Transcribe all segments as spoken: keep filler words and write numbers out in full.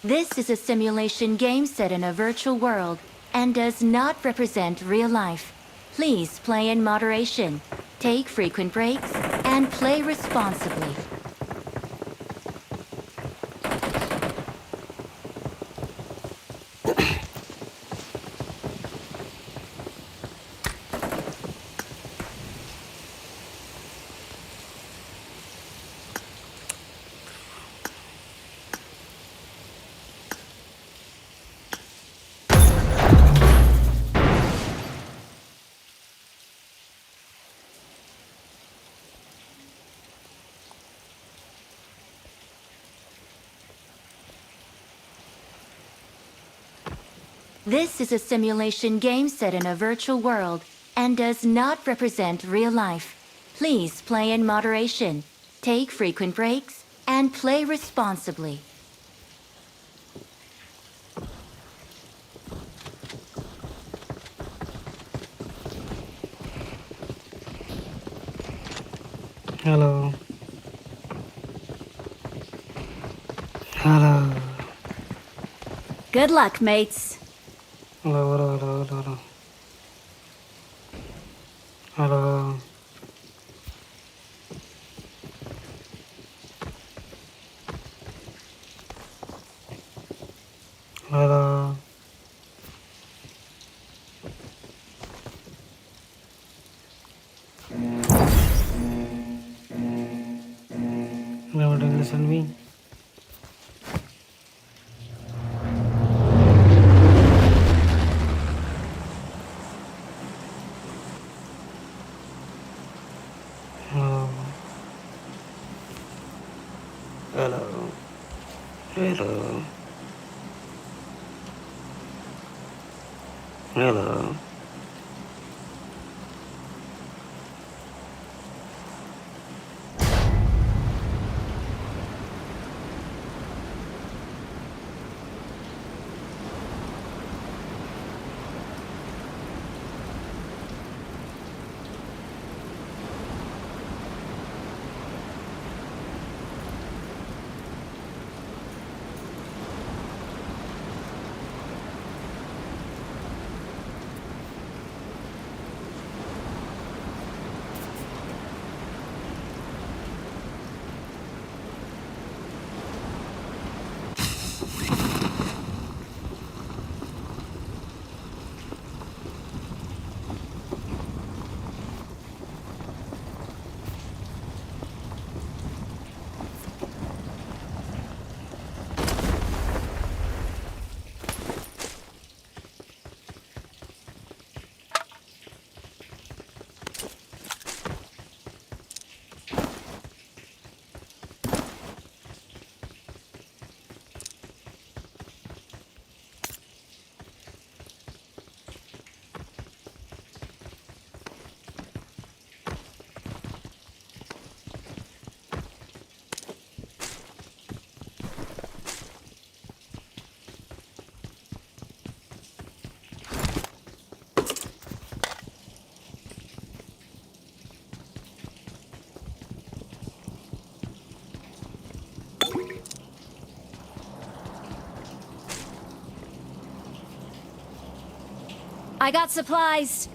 This is a simulation game set in a virtual world and does not represent real life. Please play in moderation, take frequent breaks, and play responsibly. This is a simulation game set in a virtual world and does not represent real life. Please play in moderation, take frequent breaks, and play responsibly. Hello. Hello. Good luck, mates. Hello, hello, hello, hello, hello. Hello. Hello. Nobody listen me. Hello. Hello. Hello. Hello. I got supplies.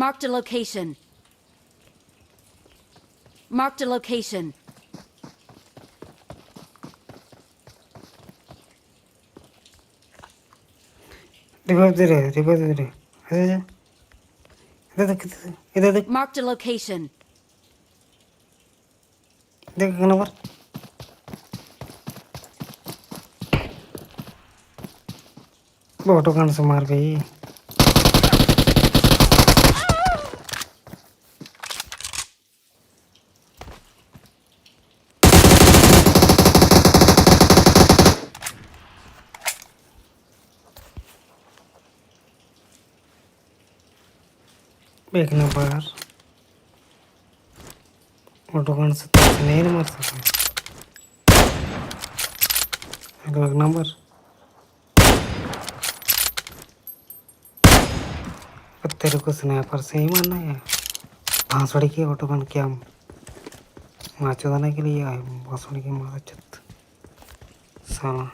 Marked a location. Marked a location. Revive दे रहे, revive दे रहे। अरे, इधर देख, इधर देख, इधर देख। Marked a location. देख, एक नंबर। वो ऑटो गन से मार गई। एक नंबर। ऑटो गन से तो नहीं मार सका। हेलो, एक नंबर। तेरे को स्नाइपर से ही मारना है। भांसड़ी की ऑटो गन क्या नाचो दाने के लिए आए? भांसड़ी की मार चुत। साला।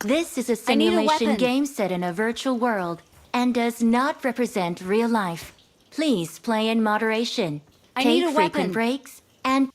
This is a I need a simulation weapon. Game set in a virtual world and does not represent real life. Please play in moderation. I need Take a frequent weapon. Breaks and